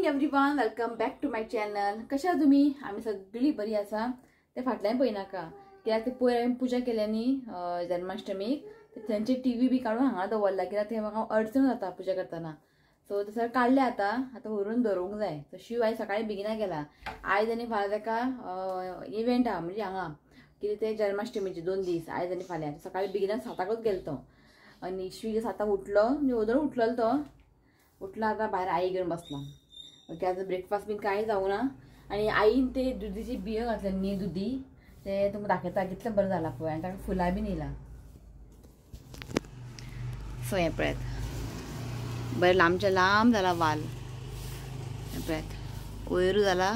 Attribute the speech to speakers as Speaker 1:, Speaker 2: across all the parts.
Speaker 1: Morning everyone, welcome back to my channel. कशा तुम्ही? आमी सगळी बरी आसा. ते फाटल्यान पळयनाका कित्याक ते पयर हांवें पुजा केल्या न्ही जन्माष्टमीक, थंयचे टीव्ही बी काडून हांगा दवरला कित्याक ते म्हाका अडचण जाता पुजा करतना. सो तसो काडले आतां आतां व्हरून दवरूंक जाय. सो शिव आयज सकाळी बेगिना गेला. आयज आनी फाल्यां ताका इव्हेंट आहा, म्हणजे हांगा कितें ते जन्माष्टमीचे 2 दीस, आयज आनी फाल्यां. सकाळी बेगिना 7 गेलो तो आनी शिव 7 उठलो, म्हणजे ओदोळ उठलेलो तो. उठला आतां भायर आई घेवन बसला. ओके, आतां ब्रेकफास्ट बीन कांय जावं ना. आनी आईन ते दुदीची बियो घातले न्ही, दुदी ते तुमकां दाखयता कितलें बरें जालां पळय. आनी ताका फुलां बीन येयला. सो हें पळयात, बरें लांबचे लांब जाला वाल. हें पळयात वयरू जाला.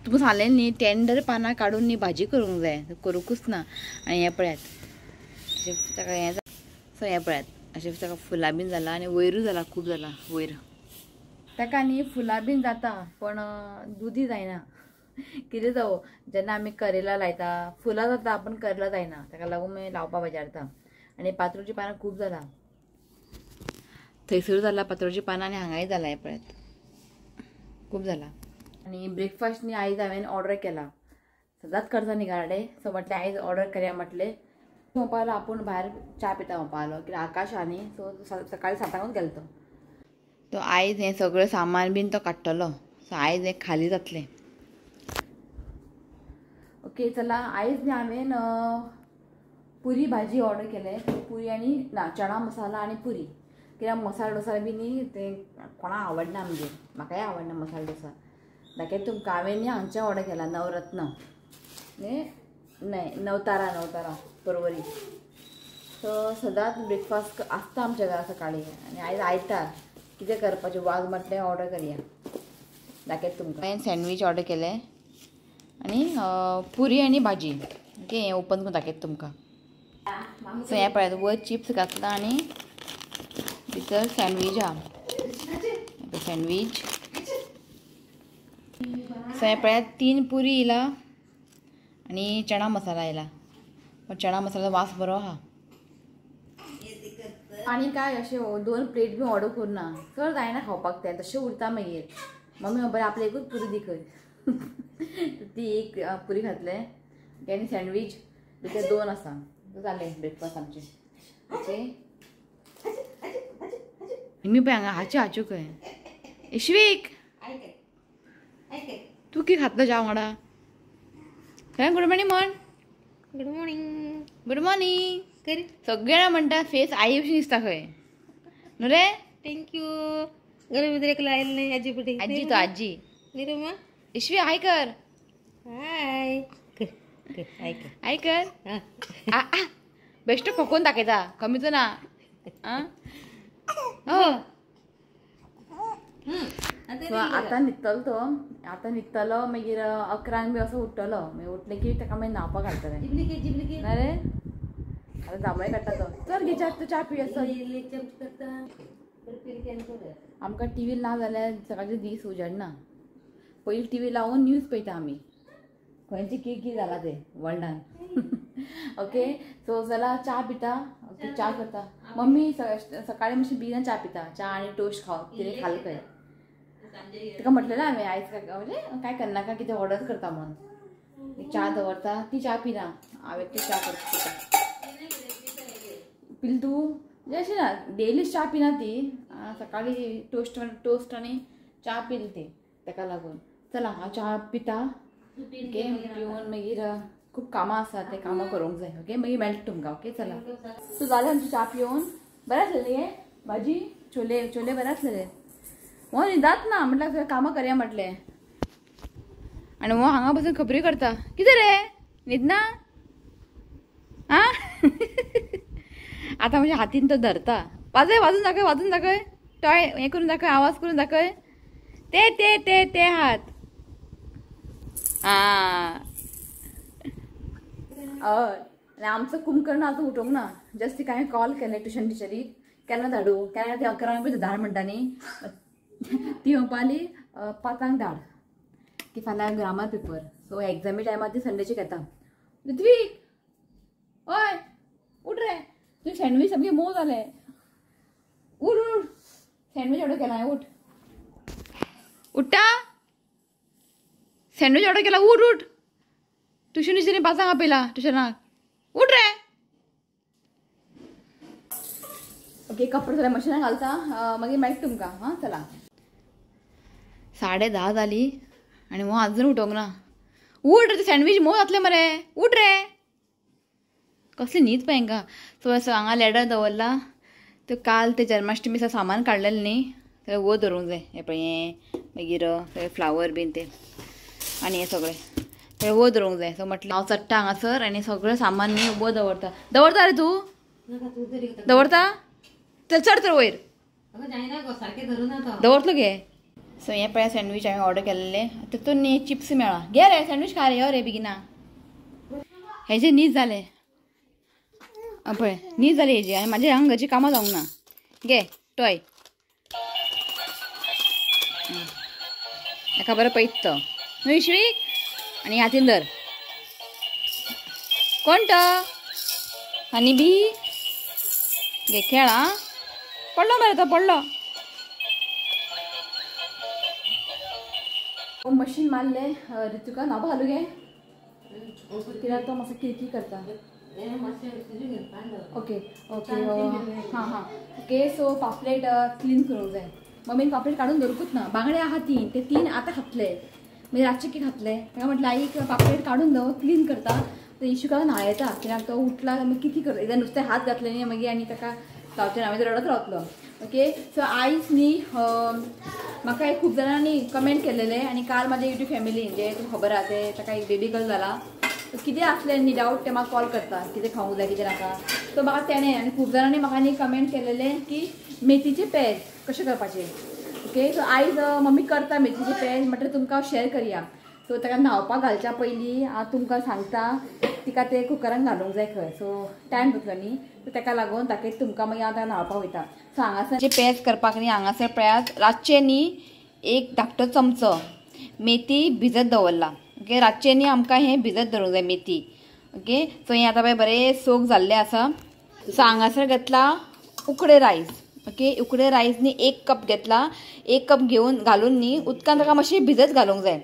Speaker 1: तुमकां सांगलें न्ही टेंडर पानां काडून न्ही भाजी करूंक जाय, करूंकूच ना. आनी हें पळयात अशें ताका हें. सो हें पळयात अशें ताका फुलां बीन जाला आनी वयरूय जाला, खूब जाला वयर. ताका न्ही फुलां बीन जाता पण दुदी जायना. कितें जावं, जेन्ना आमी करेला लायता फुलां जाता पण करेला जायना, ताका लागून मागीर लावपा बाजारता. आनी पात्रोची पानां खूब जाला, थंयसर जाला पात्रोची पानां आनी हांगाय जाला. हें पळयात खूब जाला. आनी ब्रेकफास्ट न्ही आयज हांवें ऑर्डर केला. सदांच करता न्ही गार्डे. सो म्हटलें आयज ऑर्डर करया म्हटलें. म्हणपाक आपूण भायर च्या पिता म्हणपाक कित्याक आकाश आहा न्ही. सो सकाळी 7 गेलो तो. तो आयज हें सगळें सामान बीन तो काडटलो. सो आयज हें खाली जातलें. ओके चला, आयज न्ही हांवें पुरी भाजी ऑर्डर केले. पुरी आनी ना चणा मसाला आनी पुरी. कित्याक मसाला डोसा बी न्ही तें कोणाक आवडना आमगेर, म्हाकाय आवडना मसाला डोसा. दाखयता तुमकां. हांवें न्ही हांगचें ऑर्डर केला नवरत्न न्ही, न्हय नवतारा, नवतारा परवरी. सो सदांच ब्रेकफास्ट आसता आमच्या घरा सकाळी. आनी आयज आयतार कितें करपाचें वाज म्हटलें ऑर्डर करया. दाखयता तुमकां. हांवें सँडवीच ऑर्डर केलें आनी पुरी आनी भाजी. ओके, हें ओपन करून दाखयता तुमकां. सो हें पळयात वयर चिप्स घातला आनी भितर सँडवीच आहा, सँडवीच. सो हें पळयात 3 पुरी येयला आनी चणा मसाला येयला. पण चणा मसाला वास बरो आहा. आनी काय अशें 2 प्लेट बी ऑर्डर करुना, चड जायना खावपाक, ते तशें उरता मागीर. मम्मी बरें आपले एकूच पुरी दी खंय. ती एक पुरी खातले आनी सँडवीच भितर 2 आसा. जालें ब्रेकफास्ट आमचें. ओके, मी पळय हांगा हाच्यो हाच्यो खंय. इश्वीक तूं कितें खातलो च्या वांगडा? खंय गुड मॉर्निंग म्हण.
Speaker 2: Good morning.
Speaker 1: Good morning. सगळ्यांना म्हणटा फेस आई भशेन दिसता खंय न्हू रे.
Speaker 2: Thank you. आजी
Speaker 1: आजी तो आजी इश्वी हाय कर.
Speaker 2: हाय
Speaker 1: हाय कर. बेश्टो खोकोन दाखयता कमीचो ना. आतां न्हिदतलो तो, आतां न्हिदतलो मागीर 11 बी असो उठ्ठलो. मागीर उठलें की ताका मागीर न्हांवपाक घालतलें. ना रे आतां जांबळे काडटा तो. चल घे च्या, तूं च्या पिया चल. आमकां टीव्ही ना जाल्यार सकाळचे दीस उजडना. पयलीं टीव्ही लावन न्यूज पळयता आमी, खंयचे कितें कितें जालां तें वर्ल्डान. ओके सो चला च्या पिता. ओके च्या करता मम्मी. सकाळी मातशी बेगीन च्या पिता, च्या आनी टोस्ट खाव कितें खाल खंय. ताका म्हटलें ना हांवें आयज म्हणजे काय करनाका कितें ऑर्डर करता म्हणून. च्या दवरता, ती च्या पिना, हांवें ती च्या करता. पिल तूं म्हणजे अशें ना डेली च्या पिना ती. सकाळी टोस्ट टोस्ट आनी च्या पिल ती, ताका लागून. चला हांव च्या पिता. ओके पिवन मागीर खूब कामां आसा, ते कामां करूंक जाय. ओके मागीर मेळटा तुमकां. ओके चला. सो जालें आमची च्या पिवन. बरें आसलें गे भाजी छोले, छोले बरें आसलेले. हो न्हिदात ना म्हटल्यार कामां करया म्हटलें. आनी हो हांगा बसून खबरी करता. कितें रे न्हिदना? आं आतां म्हज्या हातीन तो धरता. वाजय, वाजून दाखय, वाजून दाखय, टॉय हें करून दाखय, आवाज करून दाखय. ते ते ते ते हात. आं हय. आनी आमचो कुंभकर्ण आतां उठोवंक ना. जस्ट तिका हांवें कॉल केलें ट्युशन टिचरीक, केन्ना धाडू केन्ना ती 11 बी धाड म्हणटा न्ही. ती म्हणपाली 5 धाड की फाल्यां ग्रामर पेपर. सो एग्जामी टायमार ती संडेची घेता. ऋत्वीक हय उठ रे, तुजें सँडवीच सामकें मोव जालें. उठ उठ, सँडवीच ऑर्डर केला हांवें, उठ. उठ्ठा सँडविच ऑर्डर केला उठ उठ ट्युशन दिसली 5 आपयला ट्युशनाक उठ रे. ओके कपडे सगळे मशिनाक घालता मागीर मेळटा तुमकां. हां चला 10:30 जाली आनी हो अजून उठोंक ना. उठ रे सँडवीच मोव जातलें मरे उठ रे. कसली न्हीद पळय हांकां. सो हांगा लॅडर दवरला तो काल ते जन्माष्टमी सामान काडलेलें न्ही सगळें वयर दवरूंक जाय. हें पळय हें मागीर सगळें फ्लावर बीन ते आनी हें सगळें सगळें वयर दवरूंक जाय. सो म्हटलें हांव चडटा हांगासर आनी सगळें सामान न्ही वयर दवरता. दवरता रे तूं दवरता चल चड तर वयर दवरतलो गे. सो हें पळय सँडवीच हांवें ऑर्डर केल्लें तितून न्ही चिप्स मेळ्ळा. घे रे सँडवीच खा रे यो रे बेगिना. हेजें न्हीद जालें पळय न्हीद जाली हेजी आनी म्हाजे हांगा घरचीं कामां जावंक ना. घे टॉय हेका बरें पळयत तो न्हू इश्वीक आनी हातीन धर. कोण तो आनी बी घे खेळ. आं पडलो मरे तो पडलो. मशीन मारले ऋतुका न्हावपा घालू गे कित्याक तो मातसो किरकिर करता. ओके ओके हां हां ओके. सो पापलेट क्लीन करूंक जाय. मम्मीन पापलेट काडून दवरूंकूच ना. बांगडे आहा 3 ते 3 आतां खातले मागीर रातचे की खातले. ताका म्हटलें आई पापलेट काडून दवर क्लीन करता. तर इशुका न्हांयता कित्याक तो उठला मागीर कितें करता एकदां नुस्तें हात घातलें न्ही मागीर आनी ताका जावचें ना मागीर रडत रावतलो. ओके सो आयज न्ही म्हाका एक खूब जाणांनी कमेंट केलेले आनी काल म्हाज्या युट्यूब फॅमिलीन जे तुमकां खबर आहा ते ताका एक बेबी गर्ल जाला कितें आसलें न्ही डावट ते म्हाका कॉल करता कितें खावंक जाय कितें नाका. सो म्हाका तेणें आनी खूब जाणांनी म्हाका न्ही कमेंट केलेले की मेथीचे पेज कशें करपाचें. ओके सो आयज मम्मी करता मेथीचे पेज म्हटल्यार तुमकां हांव शेअर करया. सो ताका न्हांवपाक घालच्या पयलीं हांव तुमकां सांगता तिका ते कुकरान घालूंक जाय खंय. सो टायम जातलो न्ही सो ताका लागून दाखयता तुमकां मागीर हांव ताका न्हांवपाक वयता. सो हांगासर जे पेज करपाक न्ही हांगासर पळयात रातचें न्ही एक धाकटो चमचो मेथी भिजत दवरला. ओके रातचें न्ही आमकां हें भिजत दवरूंक जाय मेथी. ओके सो हें आतां पळय बरें सोक जाल्लें आसा. सो हांगासर घेतला उकडे रायस. ओके उकडे रायस न्ही 1 कप घेतला. 1 कप घेवन घालून न्ही उदकान ताका मातशें भिजत घालूंक जाय.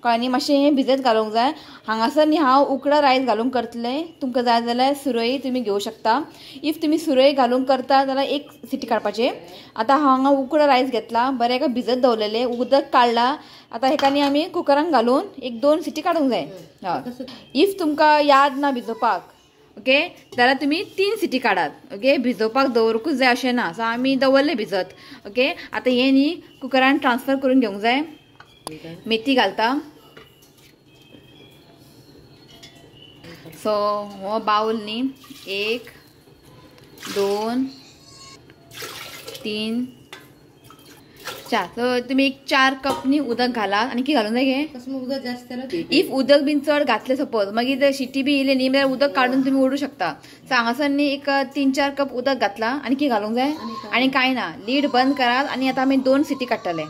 Speaker 1: कळ्ळें न्ही मातशें हें भिजत घालूंक जाय. हांगासर न्ही हांव उकडो रायस घालूंक करतलें. तुमकां जाय जाल्यार सुरय तुमी घेवं शकता. If तुमी सुरय घालूंक करता जाल्यार 1 सिटी काडपाचें. आतां हांव हांगा उकडो रायस घेतला बरें हेका भिजत दवरलेलें उदक काडलां. आतां हेका न्ही आमी कुकरान घालून 1-2 सिटी काडूंक जाय. हय if तुमकां याद ना भिजोवपाक ओके जाल्यार तुमी 3 सिटी काडात. ओके भिजोवपाक दवरूंकूच जाय अशें ना. सो आमी दवरलें भिजत. ओके आतां हें न्ही कुकरान ट्रान्सफर करून घेवंक जाय. मेथी घालता. सो हो बाउल न्ही 1 2 3 4. सो तुमी एक 4 कप न्ही उदक घालात. आनी कितें घालूंक जाय गे
Speaker 2: उदक जास्त
Speaker 1: if उदक बीन चड घातलें सपोज मागीर शिटी बी येयली न्ही जाल्यार उदक काडून तुमी ओडूं शकता. सो हांगासर न्ही एक 3-4 कप उदक घातलां. आनी कितें घालूंक जाय आनी कांय ना. लीड बंद करात आनी आतां आमी 2 सिटी काडटले.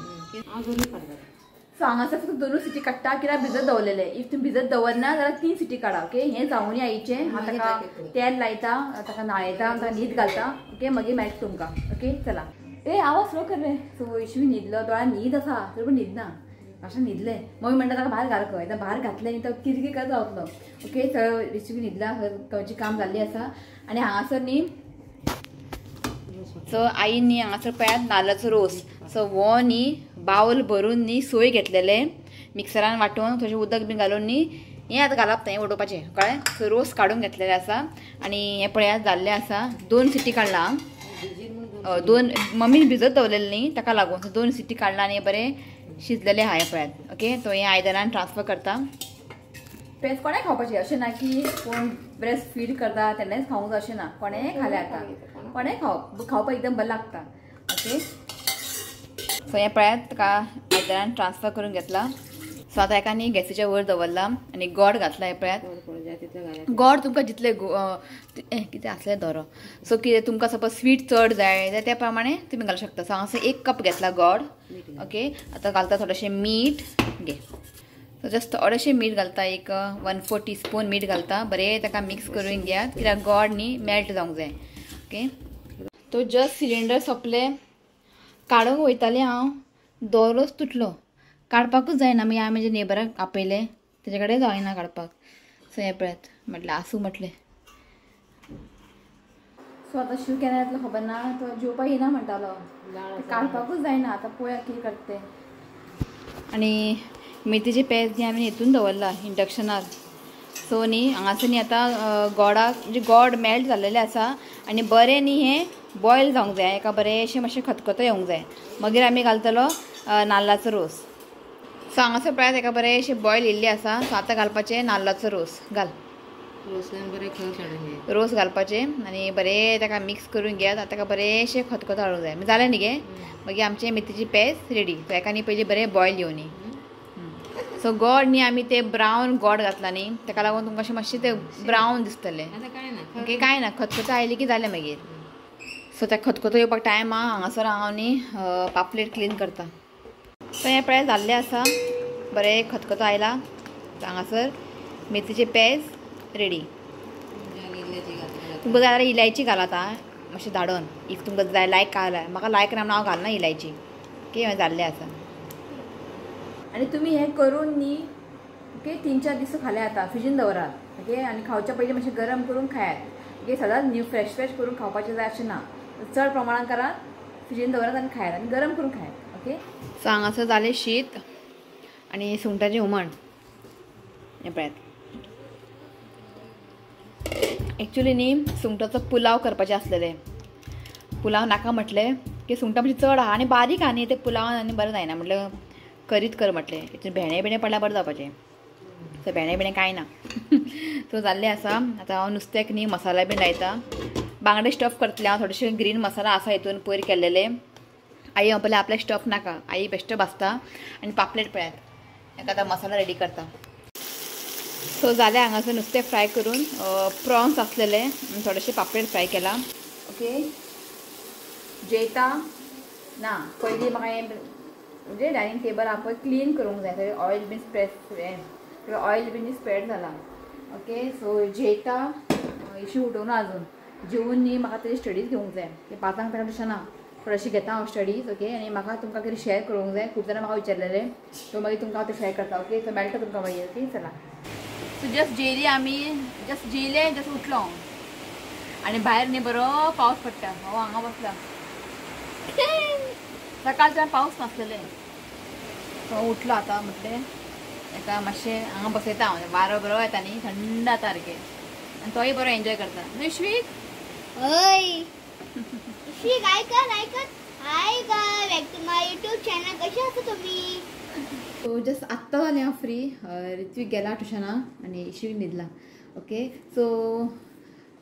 Speaker 1: सो हांगासर फक्त 2 सिटी काडटा कित्याक भिजत दवरलेले. If तुमी भिजत दवरना जाल्यार 3 सिटी काडा. ओके हें जावुनी आईचें हांव ताका तेल लायता ताका न्हांयता ताका न्हीद घालता. ओके मागीर मेळटा तुमकां. ओके चला ए आवाज स्लो कर रे. सो इशवी न्हिदलो दोळ्यान न्हीद आसा तरी पूण न्हिदना मातशें न्हिदलें. मम्मी म्हणटा ताका भायर घाल खंय भायर घातलें न्ही तो किरकिर करत रावतलो. ओके सो इशवी न्हिदला खंयचीं काम जाल्लीं आसा. आनी हांगासर न्ही सो आईन न्ही हांगासर पळयात नाल्लाचो रोस. सो हो न्ही बावल भरून न्ही सोय घेतलेले मिक्सरान वांटून थोडें उदक बीन घालून न्ही हें आतां घालप तें उडोवपाचें कळ्ळें. सो रोस काडून घेतलेले आसा आनी हें पळयात जाल्लें आसा. 2 सिटी काडला 2 मम्मीन भिजत दवरलेलें न्ही ताका लागून 2 सिटी काडला आनी बरें शिजलेलें आहा हें पळयात. ओके सो हें आयदनान ट्रान्सफर करता. पेज कोणें खावपाचें अशें ना की कोण ब्रेस्ट फीड करता तेन्नाच खावंक जाय अशें ना. कोणेंय खाल्यार जाता कोणेंय खावप खावपाक एकदम बरें लागता. ओके सो हें पळयात ताका आयदनान ट्रान्सफर करून घेतला. सो आतां हेका न्ही गॅसीच्या वयर दवरला आनी गोड घातला. हें पळयात गोड तुमकां जितले कितें आसलें दोरो. सो कितें तुमकां सपोज स्वीट चड जाय जाल्यार त्या प्रमाणे तुमी घालूंक शकता. सो हांगासर 1 कप घेतला गोड. ओके आतां घालता थोडेशें मीठ घे. सो जस्ट थोडेशें मीठ घालता एक 1/4 टीस्पून मीठ घालता. बरें ताका मिक्स करून घेयात कित्याक गोड न्ही मेल्ट जावंक जाय. ओके तो जस्ट सिलिंडर सोंपले काडूंक वयतालें हांव दोरोच तुटलो. काडपाकूच जायना. मागीर हांवें म्हज्या नेबराक आपयलें, तेजे कडेन जायना काडपाक. सो हें पळयात म्हटलें आसूं म्हटलें. सो आतां शिव केन्ना येतलो खबर ना, तो जेवपाक येना म्हणटालो, काडपाकूच जायना. आतां पळोवया कितें करता तें. आनी मेथीचे पेज न्ही हांवें हितून दवरला इंडक्शनार. सो न्ही हांगासर न्ही आतां गोडाक म्हणजे गोड मेल्ट जाल्लेलें आसा आनी बरें न्ही हें बॉयल जावंक जाय, एका बरेंशें मातशें खतखतो येवंक जाय. मागीर आमी घालतलो नाल्लाचो रोस. सो हांगासर पळयात एका बरेंशें बॉयल येयल्लें आसा. सो आतां घालपाचें नाल्लाचो रोस. घाल रोस घालपाचें आनी बरें ताका मिक्स करून घेयात. आतां ताका बरेंशें खतखतो हाडूंक जाय. जालें न्ही गे? मागीर आमचें मेथीची पेज रेडी. सो हेका न्ही पयलीं बरें बॉयल येवनी. सो गोड न्ही आमी ते ब्रावन गोड घातला न्ही, ताका लागून तुमकां अशें मातशें ते ब्रावन दिसतलें. ओके, कांय ना, खतखतो आयली की जालें मागीर. सो त्या खतखतो येवपाक टायम आहा. हांगासर हांव न्ही पापलेट क्लीन करता. सो हें पळय जाल्लें आसा, बरें खतखतो आयला. हांगासर मेथीचे पेज रेडी. तुमकां जाय जाल्यार इलायची घालात आं, मातशें धाडून if तुमकां जाय लायक घालाय. म्हाका लायक ना म्हणून हांव घालना इलायची. ओके, हें जाल्लें आसा. आनी तुमी हें करून न्ही ओके 3-4 दीस खाल्यार जाता, फ्रिजीन दवरात. ओके, आनी खावच्या पयलीं मातशें गरम करून खायात. ओके, सदांच न्यू फ्रेश फ्रेश करून खावपाचें जाय अशें ना, चड प्रमाणान करात, फ्रिजीन दवरात आनी खायात आनी गरम करून खायात. ओके, सो हांगासर जालें शीत आनी सुंगटाचें हुमण. हें पळयात, एक्चुली न्ही सुंगटाचो पुलाव करपाचें आसलेलें. पुलाव नाका म्हटलें की सुंगटां मातशी चड आहा आनी बारीक आहा न्ही, ते पुलावान आनी बरें जायना म्हटलें करीत कर म्हटलें. हितून भेंडे बिणे पडल्यार बरें जावपाचें. सो भेंडे बिणे कांय ना. सो जाल्लें आसा. आतां हांव नुस्त्याक न्ही मसाला बीन लायता. बांगडे स्टफ करतलें हांव, थोडेशे ग्रीन मसाला आसा हितून पयर केल्लेले. आई हांव पयलें आपल्याक स्टफ नाका, आई बेश्टो भाजता. आनी पापलेट पळयात, हेका आतां मसाला रेडी करता. सो जालें हांगासर नुस्तें फ्राय करून, प्रॉन्स आसलेले थोडेशे पापलेट फ्राय केला. ओके, जेयता ना पयलीं म्हाका हें म्हणजे डायनींग टेबल आहा पळय क्लीन करूंक जाय, थंय ऑयल बीन स्प्रेड थंय ऑयल बीन स्प्रेड जाला. ओके, सो जेयता, इशू उठोवना अजून. जेवन न्ही म्हाका तेजी स्टडीज घेवंक जाय. ते 5 ताका ट्युशनां थोडेशें घेता हांव स्टडीज. ओके, आनी म्हाका तुमकां कितें शेअर करूंक जाय, खूब जाणां म्हाका विचारलेलें, सो मागीर तुमकां हांव तें शेअर करता. ओके, सो मेळटा तुमकां मागीर. ओके, चला. सो जस्ट जेयली आमी, जस्ट जेयले, जस्ट उठलो हांव आनी भायर न्ही बरो पावस पडटा. हांव हांगा बसला, सकाळच्यान पावस नासलेले. सो उठलो आतां म्हटलें एका मातशें हांगा बसयता हांव, वारो बरो येता न्ही, थंड जाता सारकें, आनी तोय बरो एन्जॉय करता. ऋष्विक,
Speaker 3: हय ऋष्विक, आयकत आयकत. Hi guys, back to my YouTube channel. कशें आसा तुमी?
Speaker 1: सो जस्ट आत्तां जालें हांव फ्री. ऋत्वीक गेला ट्युशनाक आनी शिव न्हिदला. ओके, सो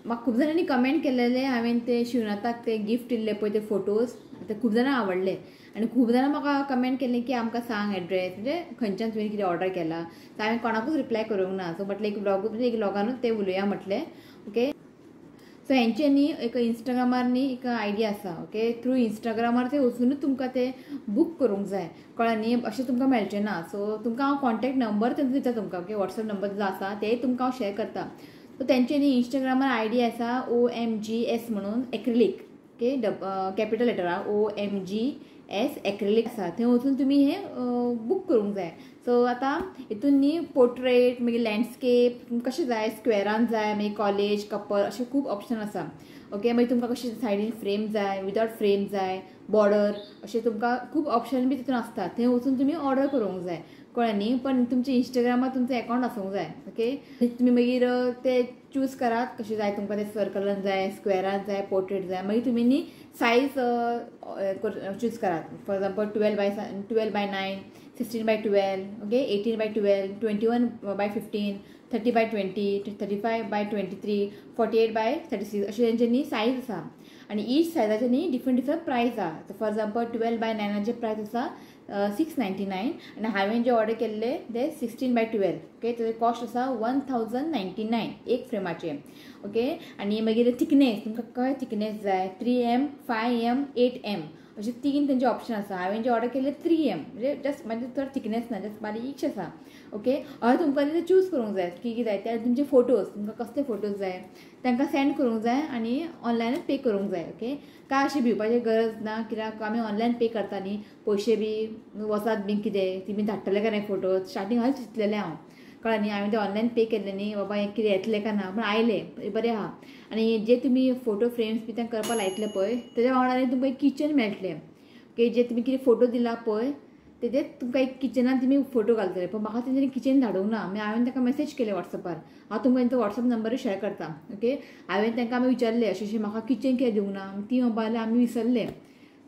Speaker 1: म्हाका खूब जाणांनी कमेंट केलेले, हांवें ते शिवनाथाक ते गिफ्ट दिल्ले पळय ते फोटोज, ते खूब जाणां आवडले. आनी खूब जाणां म्हाका कमेंट केले की आमकां सांग एड्रेस, म्हणजे खंयच्यान तुवें कितें ऑर्डर केला. सो हांवें कोणाकूच रिप्लाय करूंक ना. सो म्हटलें एक व्लॉग, म्हणजे एक व्लॉगानूच ते उलोवया म्हटलें. ओके, सो हेंचे न्ही एक इंस्टाग्रामार न्ही एक आयडिया आसा. ओके, थ्रू इंस्टाग्रामार ते वचुनूच तुमकां ते बूक करूंक जाय, कळ्ळें न्ही, अशें तुमकां मेळचें ना. सो तुमकां हांव कॉन्टेक्ट नंबर तेंचो दिता तुमकां. ओके, वॉट्सएप नंबर जो आसा तेय तुमकां हांव शेअर करता. सो तेंचे न्ही इंस्टाग्रामार आयडी आसा OMGS म्हणून एक्रिलीक. ओके, कॅपिटल लेटर आहा, OMGS acrylic आसा. थंय वचून तुमी हें बूक करूंक जाय. सो आतां हितून न्ही पोर्ट्रेट, मागीर लँडस्केप कशें जाय, स्क्वेरान जाय, मागीर कॉलेज कपल, अशें खूब ऑप्शन आसा. ओके, मागीर तुमकां कशें सायडीन फ्रेम जाय, विदावट फ्रेम जाय, बॉर्डर, अशें तुमकां खूब ऑप्शन बी तितून आसता. थंय वचून तुमी ऑर्डर करूंक जाय, कळ्ळें न्ही. पण तुमच्या इंस्टाग्रामार तुमचो एकावंट आसूंक जाय. ओके, तुमी मागीर ते चूज करात कशें जाय तुमकां, ते सर्कलान जाय, स्क्वेरान जाय, पोर्ट्रेट जाय. मागीर तुमी न्ही सायज चूज करात. For example 12 by 9, 16 by 12, okay, 18 by 12, 21 by 15, 30 by 20, 35 by 23, 48 by 36, अशें तेंचे न्ही सायज आसा. आनी ईच सायजाचे न्ही डिफरंट डिफरंट प्रायस आहा. फॉर एग्जाम्पल 12 बाय 9 प्रायस आसा 699, आनी हांवें जे ऑर्डर केल्ले ते 16 बाय 12. ओके, तेजे कॉस्ट आसा 1099 एक फ्रेमाचे. ओके, आनी मागीर थिकनेस तुमकां कशें थिकनेस जाय, 3 mm, 5 mm, 8 mm अशे 3 तेंचे ऑप्शन आसा. हांवें जे ऑर्डर केल्ले 3 mm, म्हणजे जस्ट म्हणजे चड थिकनेस ना, जस्ट बारीकशें आसा. ओके, हय, तुमकां ते चूज करूंक जाय की कितें जाय ते. तुमचे फोटोज, तुमकां कसले फोटोज जाय तांकां सेंड करूंक जाय आनी ऑनलायनूच पे करूंक जाय. ओके, काय अशें भिवपाची गरज ना, कित्याक आमी ऑनलायन पे करता न्ही, पयशे बी वचात बी कितें तुमी धाडटले काय नाही फोटो, स्टार्टींग हांवें चिंतलेलें हांव, कळ्ळें न्ही, हांवें ते ऑनलायन पे केल्ले न्ही बाबा हें कितें येतलें काय ना, पूण आयलें बरें आहा. आनी जे तुमी फोटो फ्रेम्स बी तांकां करपाक लायतले पळय तेज्या वांगडा न्ही तुमकां एक किचन मेळटलें. ओके, जे तुमी कितें फोटो दिला पळय तेजेच तुमकां एक किचनान तुमी फोटो घालतले, पूण म्हाका तेंच्यांनी किचन धाडूंक ना, मागीर हांवें तांकां मॅसेज केले वॉट्सॅपार, हांव तुमकां तेंचो वॉट्सॅप नंबरूय शेअर करता. ओके, हांवें तांकां आमी विचारलें अशें अशें म्हाका किचन कित्याक दिवंक ना, ती म्हणपाक लागली आमी विसरले,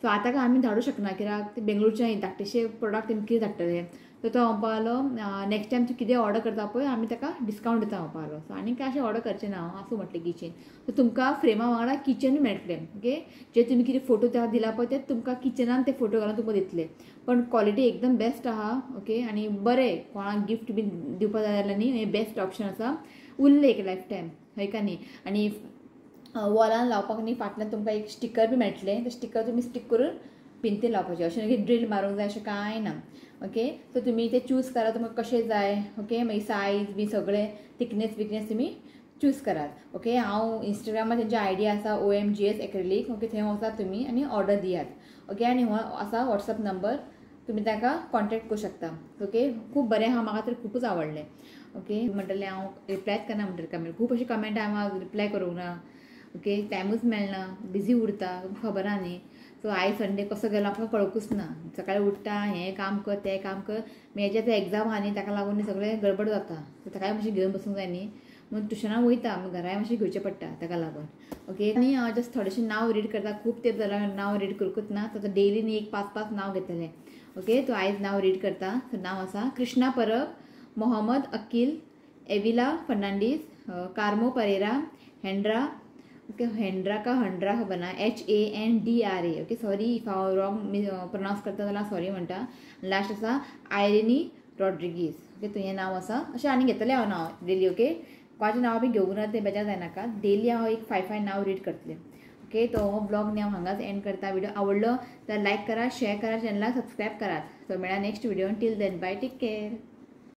Speaker 1: सो आतां काय आमी धाडूंक शकना कित्याक ते बेंगलोरच्या धाकटेशे प्रोडक्ट तेमी कितें धाडटले. सो तो म्हणपाक लागलो नेक्स्ट टायम तूं कितें ऑर्डर करता पळय आमी ताका डिस्कावंट दिता म्हणपाक लागलो. सो आनी काय अशें ऑर्डर करचें ना हांव, आसूं म्हटलें किचन. सो तुमकां फ्रेमा वांगडा किचन मेळटलें. ओके, जे तुमी कितें फोटो ताका दिला पळय ते तुमकां किचनान ते फोटो घालून तुमकां दितले, पण क्वॉलिटी एकदम बेस्ट आहा. ओके, आनी बरें कोणाक गिफ्ट बी दिवपा जाय जाल्यार न्ही हें बेस्ट ऑप्शन आसा, उरलें एक लायफ टायम हय का न्ही. आनी वॉलान लावपाक न्ही फाटल्यान तुमकां एक स्टिकर बी मेळटलें, ते स्टिकर तुमी स्टीक करून भिंतीर लावपाचें, अशें न्ही की ड्रील मारूंक जाय अशें कांय ना. ओके, सो तुमी ते चूज करात तुमकां कशें जाय. ओके, मागीर सायज बी सगळें थिकनेस विकनेस तुमी चूज करात. ओके, हांव इंस्टाग्रामार तेंची आयडी आसा OMGS acrylic. Okay, थंय वचात तुमी आनी ऑर्डर दियात. ओके, आनी हो आसा वॉट्सॅप नंबर, तुमी ताका कॉन्टेक्ट करूं शकता. ओके, खूब बरें आहा, म्हाका तर खुबूच आवडलें. ओके, म्हणटलें हांव रिप्लायच करना म्हणटलें कमेंट, खूब अशे कमेंट हांवें रिप्लाय करूंक ना. ओके, टायमूच मेळना, बिजी उरता, खबर आहा न्ही. सो आयज संडे कसो गेलो आमकां कळकूच ना, सकाळी उठ्ठा हें काम कर तें काम कर, मागीर हेजें एग्जाम आहा न्ही ताका लागून सगळें गडबड जाता, सो ताकाय मातशें घेवन बसूंक जाय न्ही, म्हणून ट्युशनाक वयता, मागीर घराय मातशें घेवचें पडटा ताका लागून. ओके, आनी हांव जस्ट थोडेशें नांव रीड करता, खूब तेंप जाला नांव रीड करूंकूच ना, आतां डेली न्ही एक 5-5 नांव घेतलें. ओके, तो आयज नांव रीड करता. सो नांव आसा Krishna Parab, Mohammed Akil, Evila Fernandes, Carmo Pereira, Hendra. Okay, Hendra का हंड्रा खबर ना, HANDRA. Okay, sorry if हांव रॉंग प्रोनावंस करता जाल्यार सॉरी म्हणटा. लास्ट आसा आयरिनी रॉड्रिगीज. ओके, तुजें नांव आसा अशें आनी घेतलें हांव नांव डेली. ओके, कोणाचें नांव बी घेवंक ना तें बेजार जायनाका, डेली हांव एक 5-5 नांव रीड करतलें. ओके, तो हो ब्लॉग न्ही हांव हांगाच एंड करता. व्हिडिओ आवडलो तर लायक करा, शेअर करा, चॅनलाक सबस्क्रायब करात. सो मेळ्या next video, till then bye, take care.